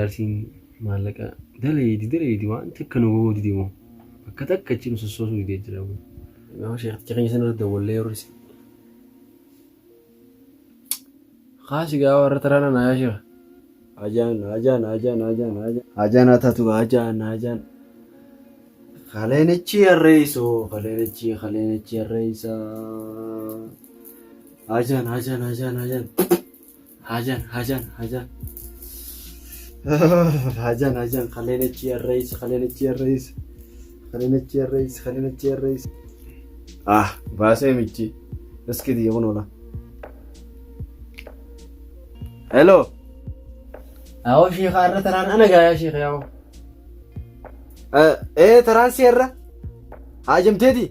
Jaarsiin maallaqa daleeydi daleeydi waan takka nu gogoo dide moo bakka takka achi nu sossoosuu didee jira. Nama sheekticha keenya sana irra dawwallee yeroo isin. Kaasi gaa warra taraana naa yaa sheekha. Ajaan ajaan ajaan ajaan ajaan. Ajaan haa taatu ajaan ajaan. Kaleenichi harreessoo kaleenichi kaleenichi harreessa. Ajaan ajaan ajaan ajaan. Ajaan ajaan ajaan. Ajaan ajaan kaleenichi harreessa kaleenichi harreessa. Kaleenichi harreessa kaleenichi harreessa. Ah baasee michi. Iskiti kun oola. Hello. Awoo sheekha irra taraan ana gaa yaa sheekha yaa'oo. Ee taraan si irra haajamteeti.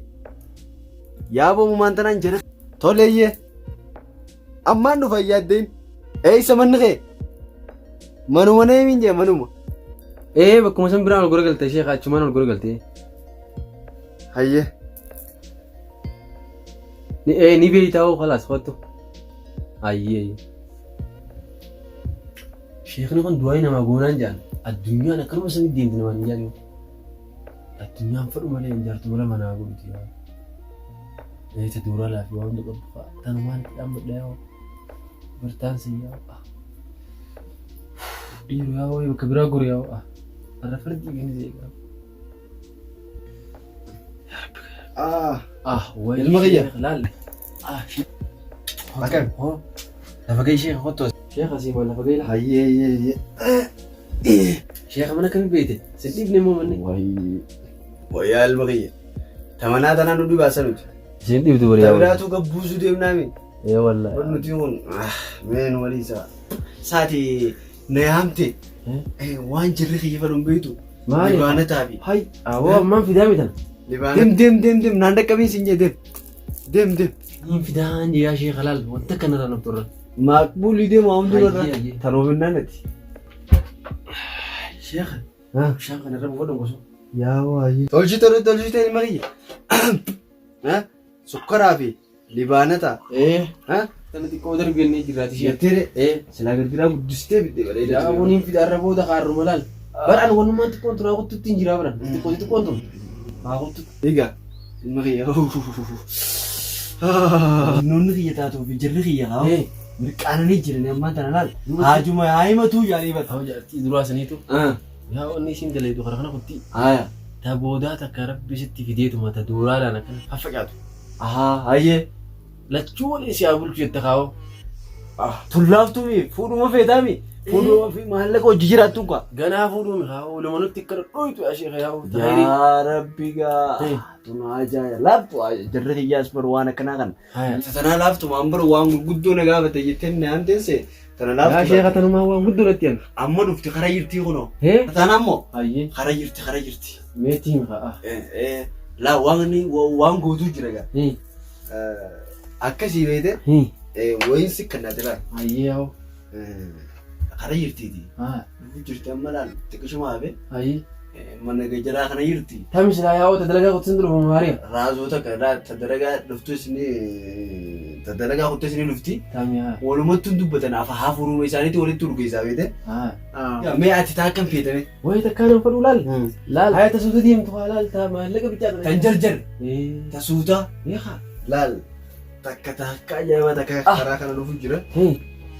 Yaa boomumaan tanaan jala. Toleeyyee. Ammaan dhufa yaaddeen. Eessa manni kee? Manuma neemiin jee manuma. Ee bakkuma san biraan ol goragalte sheekha achumaan ol goragalte. Hayyee. Ni ee ni beeytaa hoo khalaas kottu. Ayyee. Sheekni kun du'aayii namaa goonaan jedhan addunyaan akkanuma samii deemti namaan hin jedhan. Addunyaan fadhu malee hin jaartu mala manaa godhuti yaa. Eeta duuraa laafi waa hunda qabdu fa'a. Tanumaan itti dhaabbadha yaa. Bartaan si yaa. Dhiiru yaa bakka biraa gori yaa. Har'a fardi inni zeeqaa. Ah, Ah, wayi Ilma kiyya. sheekh laal. Ah, sheekh. Akkam? Hoo. Lafa gahi sheekh kottu. Sheekh asii maal lafa gahi lafa. Hayyee hayyee hayyee. Sheekh mana kamii beekte? Sin dhiifne moo manni? Wayii. Wayyaa ilma kiyya. Tamanaa tanaa nu dhibaasa nuti. Sin dhiiftu bari Ta biraatu gabbuusuu deemnaami. Ee wallahi. Wan nuti kun mee nu walii isaa. Saati na yaamte waan jirri kiyya fedhu hin beektu. Maali? Libaana taafi. Hay, awoo ammaan fidaa mitan. Deem deem deem deem naan dhaqqabiin siin jee deem. Deem deem. Niin fidaan yaa sheekh laal wanta kanarraa nuuf turre. Maaqbuulii deemu haa hunduu irra. Hayyee, hayyee. Tanoofinnaan ati. Sheekh, bishaan kana irra buufadhu gosa. Yaa waayee. Tolchite tolchite ilma kiyya. Sukkaraa fi Libaanata. Ee. Ha? Tana xiqqoo darbennee jirraati ishee. Jetteere. Ee. Silaa garbiraa guddistee bidde bareeda. Yaa waniin fida arra booda kaarruma laal. Bara an wanummaan xiqqoon tun haa kuttutti hin jiraa baran. Xiqqoo xiqqoon tun haa kuttutti. Egaa ilma kiyya. Noonni kiyya taatuu fi jirri kiyya haa. Ee. Mirqaananii jiran ammaan tana laal. Haajuma haa himatuu jaanii bara. Haa jaartii duraa saniitu. Yaa wanni isiin dalaydu kara kana kutti. Haaya. Ta boodaa takka rabbi sitti fideetuma ta duuraalaan akkana faffacaatu. Ahaa hayyee. Lachuu waliin si haa bulchu jette kaawoo. Tun laaftuumi fuudhuma feetaami. Fuudhuma fi maallaqa hojii jiraattu kaa. Ganaa fuudhuumi kaawoo lamanutti akkana dhoytu yaa sheekha yaa Yaa rabbi gaa. Eh. Tun ajaa'iba laaftu jarri kiyyaas bar waan akkanaa kana. Haya. Tana laaftu waan bar waan gurguddoo na gaafate jettee na yaamteen tana Yaa laaftu. sheekha tanumaa waan guddoo natti an. Amma dhufti kara jirtii kunoo. Hee? Tana ammoo Hayyee. kara jirti kara jirti. Meetii himi kaa. Laa waan waan gootuu jira gaa. Hii. Akkasii beekte Hii. wayiin si kannate laal. Hayyee yaa'u. Kara jirtiiti. Haa. Dhufuu jirti amma laal xiqqishuma hafe Hayyee. mana gajaraa kana jirti. Tami silaa yaa'u ta dalagaa kutusin dhufu maariya. Raazota kana ta dalagaa dhuftus ni ta dalagaa kuttes ni dhufti. Tami haa. Walumattuu dubbatan afa hafuuruma isaaniitti walitti urgeessaa beekte. Haa. Mee ati taa akkam feetame? Wayi takkaa nan fadhu laal. Laal. Haya ta suuta deemtu haa laal ta maallaqa bichaa kana. Tan jarjar Ee. ta suutaa Beekaa. laal takka takka ajaa'ibaa takka karaa kana dhufu jira. Hee.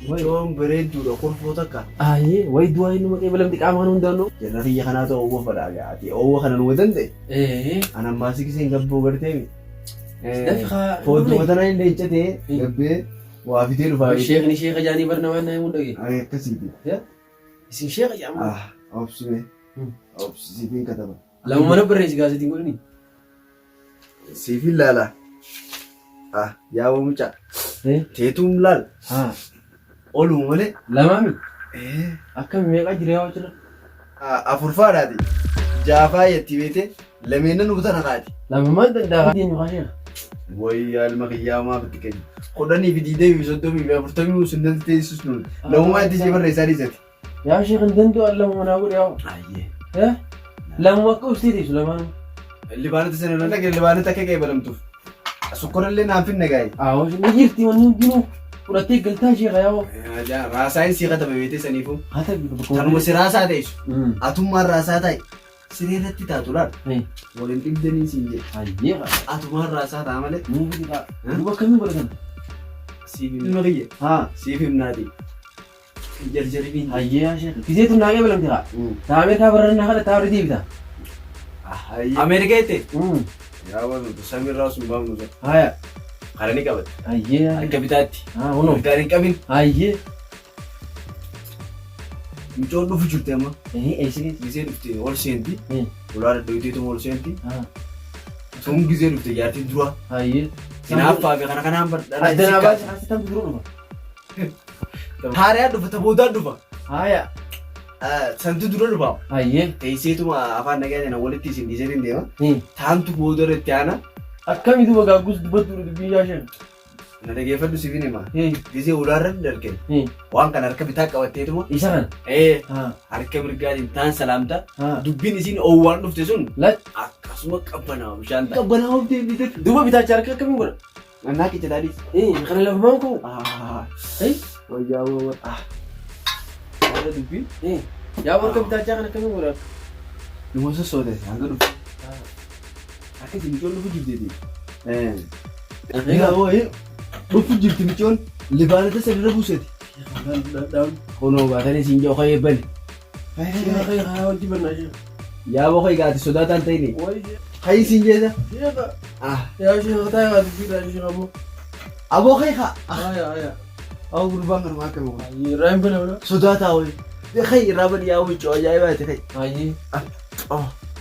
Wayi. Mucoon bareedduudha kurfoo takka. Ayyee wayi du'aa inni maqee balamti qaama kana hundaan noo. Jarra kiyya kanaatu oowwa fadhaa gaati. Oowwa kana numa danda'e. Ee. Ana ammaa si kiseen gabboo gartee. Dafi kaa. Foodduma tana hin leencatee gabbee waa fidee dhufaa. Sheekni sheeka jaanii bar namaan naa himuu dhage. Ani akkasiiti. Isin sheeka jaamu. Ah, obsime. Obsi siifin kataba. Lama mana barreessi gaazetiin godhini. Siifin laala. Ah, yaa mucaa. Eh? Teetuun laal. Haa. Oluma malee. Lamaami? Eh. Akkami meeqa jira yaa jira? Afurfaadhaati. Jaafaa yetti beete lameennan utana kaati. Lama maal danda'a? Deemi kaa sheeka. Wayyaa ilma kiyyaa maaf itti kenni. 10 fi 20 fi 30 fi sun dandeessus nun. Lamumaa itti sii barreessaa dhiisati. Yaa sheeka hin danda'u lama manaa godhe yaa. Ayyee. Eh? Lamuma akka ustee teessu lamaanuu. Libaanota sana irra dhaqee libaanota akka qeebalamtuuf. Sukkarallee naan finne gaa'e. Awwa ni jirti wanni hundinuu. Fudhattee galtaa ishee kayaa'oo. Raasaan sii katabe beetee saniifuu. Haa ta'u. Tanuma si raasaa ta'esu. Atummaan raasaa ta'e. Siree irratti taatu laal. Waliin dhibdanii siin jedhe. Hayyee haa. Atumaan raasaa ta'a malee. Nuu fidi kaa. Duuba akkamiin godhatan? Siif himna kiyya. Haa. Siif himnaati. Jarjariniin. Hayyee yaa sheekh. Gisee tun naa qeebalamte kaa. Taa Ameerikaa barrannaa kadha taa warri deebita. Ameerikaa jette? Yaa waan samiirraa sun baafnu sana. Haya. Kana ni qabata. Hayyee yaa. Harka bitaatti. Haa kunoo. Mirgaan hin qabin. Hayyee. Mucoon dhufu jirti amma. Eessa keessa? Gisee dhufte ol seenti. Ulaa dadhabiteetuma ol seenti. Haa. Sun gisee dhufte jaartiin dura. Hayyee. Hinaaffaa fi kana kanaan bar dhala Addanaa baasi asi tam dura dhufa. Haaraan dhufa ta boodaan dhufa. Haya. Santu dura dhufa. Hayyee. Teesseetuma afaan nagaa jana walitti isin dhiisee deema. Taantu booda irratti aana. Akkami duuba gaaggus dubbattu dubbii yaa sheekh. Na dhageeffadhu siif hima. Gisee ulaarra darge. Waan kana harka bitaa qabatteetuma. Isa kana. Ee Haa. harka mirgaatiin taan salaamta. Haa. Dubbiin isiin oowwaan dhufte sun Lak. akkasuma qabbanaa bishaan ta'a. Qabbanaa of deemte. Duuba bitaacha harka akkamiin godha? Mannaa kicha taadhiis. Kana lafumaan koo. Wayyaa wayyaa. Haala dubbiin. Yaa harka bitaachaa kana akkamiin godha? Numa sossoote hanga dhufte. Akkasi micoon dhufu jirteeti. Egaa hoo dhufu jirti micoon libaanota sadi irra buuseeti. Kunoo baatanii siin jiru ka'ee bali. Yaa boqoo egaa ati sodaataan ta'ini. Hayi siin jeesa. Aboo ka'e kaa. Aboo gurbaan kanuma akka boqoo. Sodaataa wayi. Hayi irraa bali yaa wuccoo ajaa'ibaati hayi.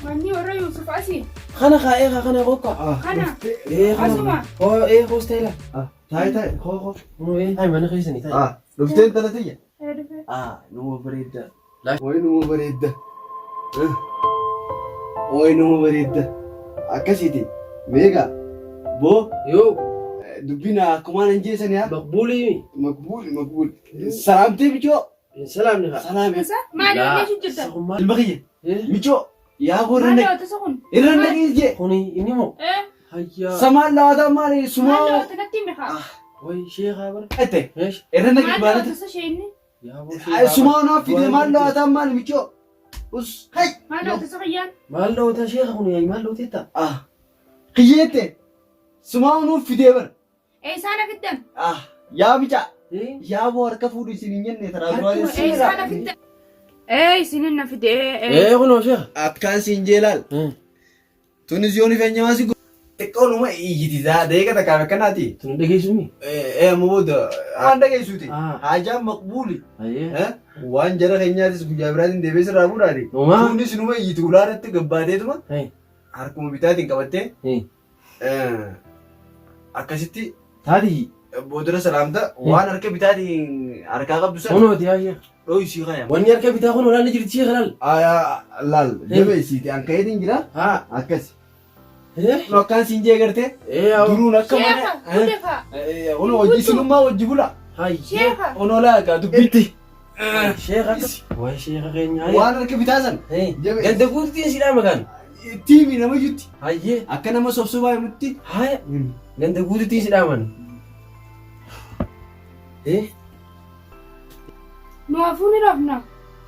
Manni warra Yuusuf asii. Kana kaa'ee kaa kana kokka. Kana. Ee kana. Asuma. Oo ee hoosteela. Taayi taayi koo koo. Taayi mana keessanii taayi. Dhuftee intala tiyya. Ee dhufe. Numa bareedda. Wayi numa bareedda. Wayi numa bareedda. Akkasiiti. Meeqa? Boo Yoo dubbiin akkumaan hin jeesani haa. maqbuulii Maqbuuli maqbuuli. Salaamtee michoo. salaamni kaa. Salaame. Isa maali hojjechuu jirta? Ilma kiyya. Michoo. Yaa boo Maali irra hojjeta isa kun? irra naqii jee. Kuni inni moo? Ee Hayyaa. Samaan laataa maali maali sumaa. hojjeta natti himi kaa? Wayi sheekaa bara. Ette Eesh. irra naqii Maali baanata. hojjeta ishee inni? Yaa boo sheekaa. Sumaa naaf fide maal laataa maali michoo. Us. Hay. Maali hojjeta isa kiyyaan? Maal dhawata sheeka kun yaay maal dhawteetta? Kiyyeette. Sumaa nuuf fidee bara. Ee isaan afiddan. Yaa bicaa. Yaa boo harka fuudhu isin hin jenne taraa duraa Ee isaan afiddan. Ee isinin na fide ee. Ee kunoo sheeka. Akkaan siin jeelaal. Tunis yoon ifeenyamaa si xiqqoonuma iyyiti daqiiqa takkaaf akkanaati. Tun dhageessumi. Ee amma booda waan dhageessuuti. Ah. Haajaan maqbuuli. Hayyee. Waan jara keenyaatis guyyaa biraatiin deebee sirraa fuudhaati. Uumaa. Tunis numa iyyiti ulaa irratti gabbaateetuma harkuma bitaatiin qabattee akkasitti Taati. boodara salaamta waan harka bitaatiin harkaa qabdu sana Kunooti yaa sheeka. dho'isii kaya. Wanni harka bitaa kun olaanni jirti sheeka laal. Laal jabeessiiti an ka'eetiin jira Haa. akkasi. Kun akkaan siin jee gartee Ee yaa. duruun akka Sheeka mana. gudde kaa. Kun hojii sinummaa hojii bula. Hayyee. Sheeka. Onoo laagaa dubbitti. Sheeka akka. Wayi sheeka keenya. Waan harka bitaa sana Ganda guutuutiin sidhaa makaan. tiimi nama iyyutti Hayyee. akka nama sobsobaa himutti. Haya. Ganda guutuutiin sidhaa man. Nu hafuu ni rafna.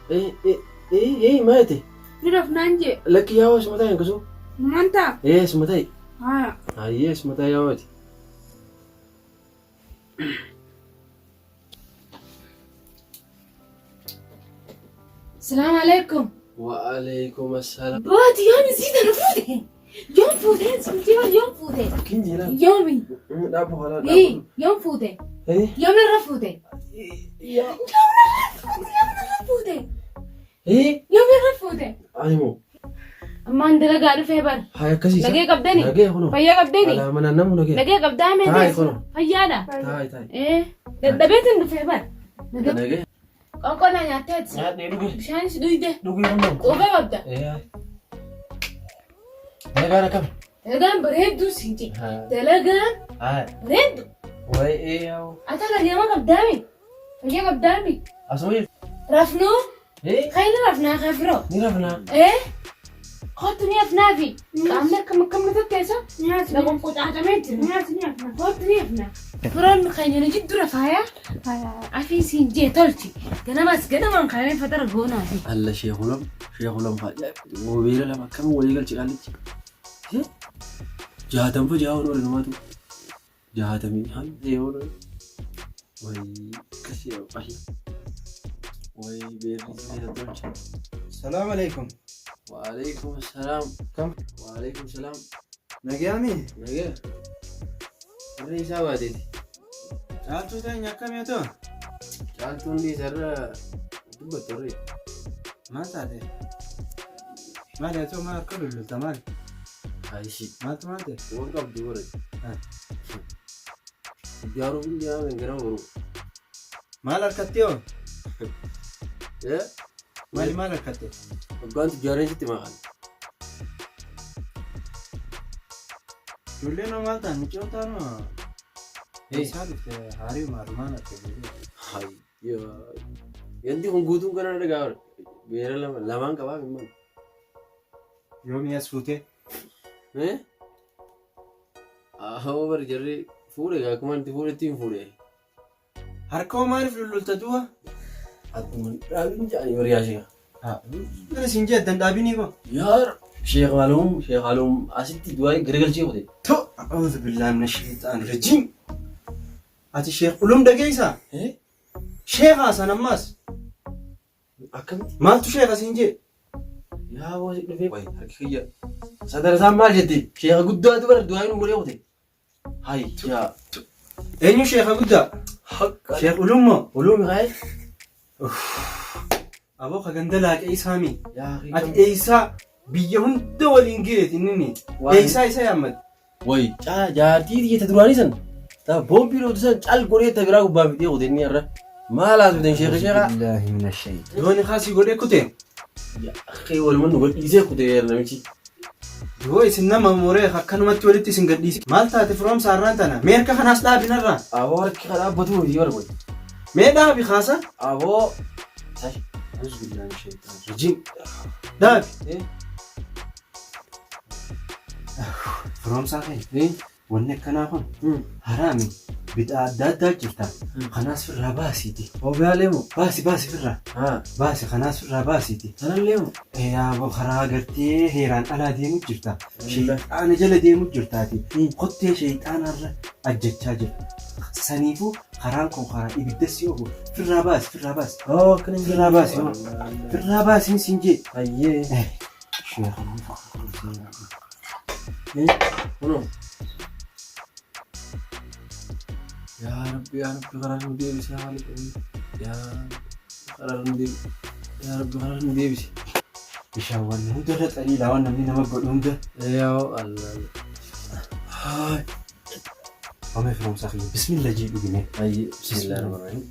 Ee maal jette? Ni rafnaan jee. Lakki yaa suma ta'e akkasuma. Numan ta'a. Ee suma ta'e. Haa. Hayyee suma ta'e yaa waati. Salaamu alaikum. Wa'alaikum assalaam. Baati yoom isii tana fuute? Yoom fuute? Simjii yoom fuute? Kin jeelaan. Yoomi? Dhaabbu kanaa Ee dhaabbu. yoom fuute? Ee. Yoom irra fuute? Yaa. Yoom irra fuute? Yoom irra fuute? Ee. Yoom irra fuute? Ani moo. Ammaan dalagaa dhufee bar. Haa akkasiisa. Nagee qabdani? Nagee kunoo. Fayyaa qabdani? Alaa manaan namu nagee. Nagee qabdaa Taa'i meetees? kunoo. Fayyaadha? Taa'i taa'i. Ee dadhabeetiin dhufee bar. Nagee Nagee. qonqolaa nyaatteeti. Nyaadhee dhuge. Bishaanis dhuyde. Dhuge kunoo. Quufee qabda. Ee. Dalagaan akkam? Dalagaan bareedduu siin jee. Haa. Dalagaan Haa. bareeddu. Wayi ee yaa. Ata nagee qabdaami? Fayyaa qabdaami? Asuma jirti. Rafnuu? Ee. Kan inni rafnaa kan firoo? Ni rafnaa. Ee? Kottu ni hafnaa fi qaamni akkam akkam nu fakkeessa? Na qonqocaatamee jira. Kottu ni hafnaa. Firoonni keenya nu jiddura faaya afii siin jee tolchi. Ganamas ganamaan kaanee fatara goonaati. Alla sheekulam sheekulam moobeela lama akkamiin walii galche qaallichi. Jaatamfa ja'a oolu numaatu. Jaatamii hamzee oolu. Wayii akkasii ayi. Wayii beerri seera tolche. Salaam alaikum. Waalaikum salaam. Kam? Waalaikum salaam. Nagayaami? Nagaya. Harree isaa baateeti. Caaltuu teenya akkamii haa ta'u? Caaltuun dhiisarra dubbattu harree. Maal taate? Maali haa ta'u maal harka lullulta maali? Ayishi. Maaltu maal ta'e? Waan qabdu bara. Ijaaruuf hin deemaa ganama boruu. Maal harkatti hoo? Maali maal harkatte? Hoggaan tujjaareen sitti maqaan. Ijoolleen hoo maal ta'an? Mucaan ta'an hoo? Eessaa dhufte haarii maalumaan harka ijoollee? Hayyoo. Yanti kun guutuun kana dhagaa bara. Beera lama lamaan qabaa mimman. Yoomii as fuutee? Ahoo bari jarri fuudhe gaa akkuma itti fuudhetti hin fuudhe. Harka hoo maaliif lullulta du'a? Akkuma dhaabin jedhanii bari yaa sheekh. Mana siin jee addan dhaabinii koo. Yaa sheekh Aluum sheekh Aluum asitti du'aa garagalchee kute. To a'uudhu billaahi mina shayxaan rajiim. Ati sheekh ulum dhageessaa? Sheekhaa san ammaas. Akkamitti? Maaltu sheekha siin jee? Yaa waa dhufee wayi harki kiyya. Sadarasaan maal jette? Sheekha guddaatu bara du'aa nu godhee kute. Hay yaa. Eenyu sheekha guddaa? Haqqa. Sheekh ulum moo? Ulum haye. Aboo ka ganda laaqee isaami. Yaa Ati eeysaa biyya hunda waliin geeti inni. Eeysaa isa yaammate. Way caa jaartii tiyya ta duraanii san ta boombii dhootu san cal godhee ta biraa gubbaa fidee kute inni har'a. Maal haasoftan sheekha sheekha? Billaahi mina shayxaan. Dooni kaasii godhee kute. Akhi waluman nu gadhiisee kute namichi. Yoo isin nama muree akkanumatti walitti isin gadhiise. Maal taate firoomsa har'aan tana? Mee harka kanaas dhaabi narraa. Aboo harki kan dhaabbatu miti bara kun. Mee dhaabi kaasa. Aboo. Sai. Auzu billaahi mina shayxaan rajiim. Dhaabi. Firoomsaa kee wanni akkanaa kun haraami bid'aa adda addaa jirta. Kanaas firraa baasiiti. Oobiyaalee moo? Baasi baasi firraa. Baasi kanaas firraa baasiiti. Sanallee moo? Yaa karaa gartee heeraan alaa deemu jirta. Sheexaana jala deemu jirtaati. Kottee sheexaanarra ajjachaa jirta. Saniifuu karaan kun karaa ibidda si oofu firraa baasi firraa baasi. Firraa baasi. Firraa baasi siin jee. Hayyee. Kunoo. Yaa Rabbi yaa Rabbi karaa nu deebisi yaa Haaliq yaa Rabbi karaa nu deebisi yaa Rabbi karaa nu deebisi. Bishaan waan hunda irra xaliilaa waan namni nama godhu hunda. Yaa Allah. Haay. Wamee firoomsaa kiyya bismillah jee dhugine. Hayyee bismillahirrahmanirrahim.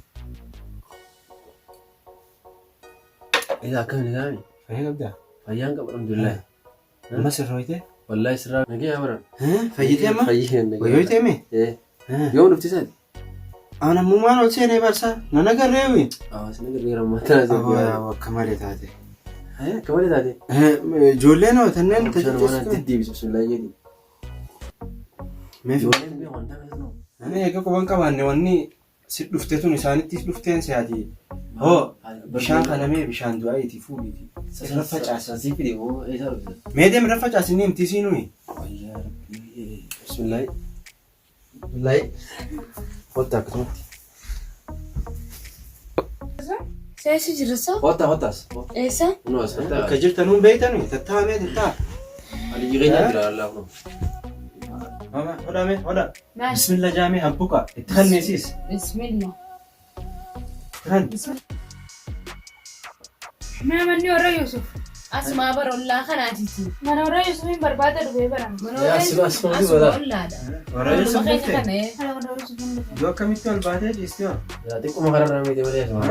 Egaa akkam ni gaami? Fayyaa qabdaa? Fayyaan qaba alhamdulillah. Amma sirrooyte? Wallahi sirraa nagee haa baran. Fayyitee amma? Fayyee nagee. Wayyooytee mee? Yoom dhufti isaati? Aan ammumaan ol seenee barsaa. Nan agarreewi. Hawaasni agarreera ammaa tana Aboo akka malee taate. Akka malee taate. Ijoolleen hoo tanneen Bishaan waan deddeebisu bismillah jedhi. Mee Ijoolleen beeku wanta kana. Ani eega quban qabaanne wanni Si dhufte tun isaanittis dhufteen se'ati. Hoo bishaan kana mee bishaan du'aa'iiti fuudhiiti. Irra facaasi. Sii fide moo eessaa dhufte? Mee deem irra facaasi ni himti sii nuyi. Wayyaa rabbii. Bismillaahi. Bismillaahi. Kottaa akkasumatti. Seessi jirasa? Kottaa kottaas. Eessa? Kunoo as kottaa. Bakka jirtan hun beeytanu tattaa mee tattaa. Ani jireenya jira Allah kunoo. Mama hodhaa mee hodhaa. Maal? Bismillah jaamee habbuqa itti kanneesiis. Bismillah. Kan. Mee manni warra Yusuf. Asumaa bara ollaa kanaatiiti. Mana warra Yusuf hin barbaada dhufee bara. Mana warra Asuma Yusuf asuma asuma bara. ollaadha. Warra Yusuf Olluma keenya dhufte. kana ee. Mana warra Yusuf hin dhufe. Iddoo akkamitti ol baatee ciisti hoo? Yaa xiqquma kararraa miti malee asuma.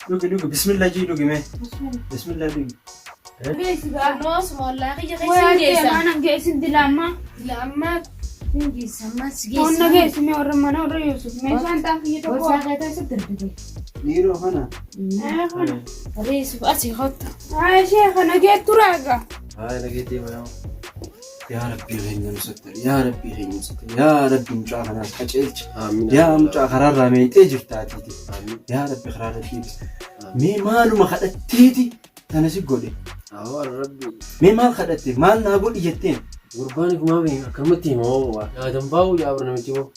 Dhugi dhugi bismillah jii dhugi mee. Bismillah. Bismillah dhugi. Geessi gaa. Kunoo asuma ollaa kiyya keessa Wayaa hin geessa. deemaa geessin dilaammaa. Dila ammaa hin geessa ammaa si Qonna geessa. geessi mee warra mana warra Yusuf. Meeshaan xaafii tokko. Gorsaa kee taasisu darbite. Dhiiroo kana. Ee kana. Warra Yusuf asii kottu. Haa ishee kana geettu raaga. Haa nageetti deema yaa. Yaa Rabbii keenya nu sattari. Yaa Rabbii keenya nu sattari. Yaa Rabbi mucaa kanaas qaceelchi. Amiin. Yaa mucaa karaarraa meexee jirta atiiti. Amiin. Yaa Rabbi karaarra deebisi. Mee maaluma kadhatteeti tana si godhe. Awwa Rabbi. Mee maal kadhatte maal naa godhi jetteen. Gurbaan kumaa fi akkanumatti hima hoo waa. Yaatan baa'u yaa bara namichi hoo.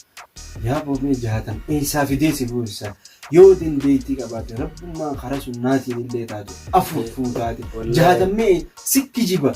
Yaa boobee jaatan eessaa fidee si buusisa. Yoo dandeettii qabaatte rabbummaan karaa sunnaatiin illee taatu afur fuutaate. Wallaahi. Jaatan mee sikki jiba.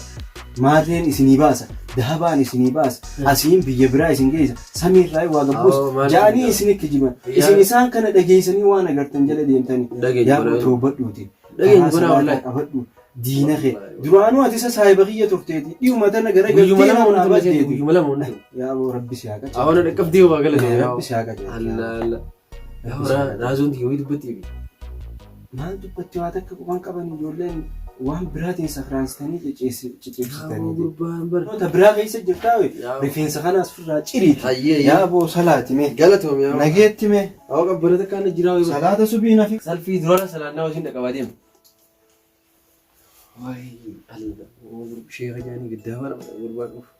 Maateen isinii baasa, dahabaan isinii baasa, asiin biyya biraa isin geessa, samiirraa waa Awoo, gabbuusa. maal Jaanii jedhama? isin ikki jiban. Yaa- Isin isaan kana dhageessanii waan agartan jala deemtanii. Dhageenya Yaa bara- toobadhuuti. Dhageenya Karaa bara salaataa wallaahi. qabadhu. Diina kee. Wallaahi. Duraanuu ati isa saahiba kiyya turteeti. Dhiyuma tana gara Guyyuma galtee lama nama wanti baddeeti. guyyuma lama wanti. Yaa boo rabbi si haa qajeelchu. Awwa na dhaqqabdee waa galate. Rabbi si haa qajeelchu. Allah Allah. Yaa bara raazoon tiyya wayii dubbatti. Maal dubbatti waa takka quban qaban ijoolleen waan biraatiin sakraansitanii ceceessitanii. Gurbaan bara. Noota biraa keessa jirtaa we Yaa. rifeensa kanaas ofirraa ciriiti. Hayyee. Yaa boo salaati mee. Galatoom yaa. Nageetti mee. Awwa qabbanata kaan jiraa wayii. Salaata subii nafi. Salfii duraan salaannaa wajjin dhaqabaa deema. Waayee Allah. Sheekha jaanii gaddaa bara gurbaan dhufu.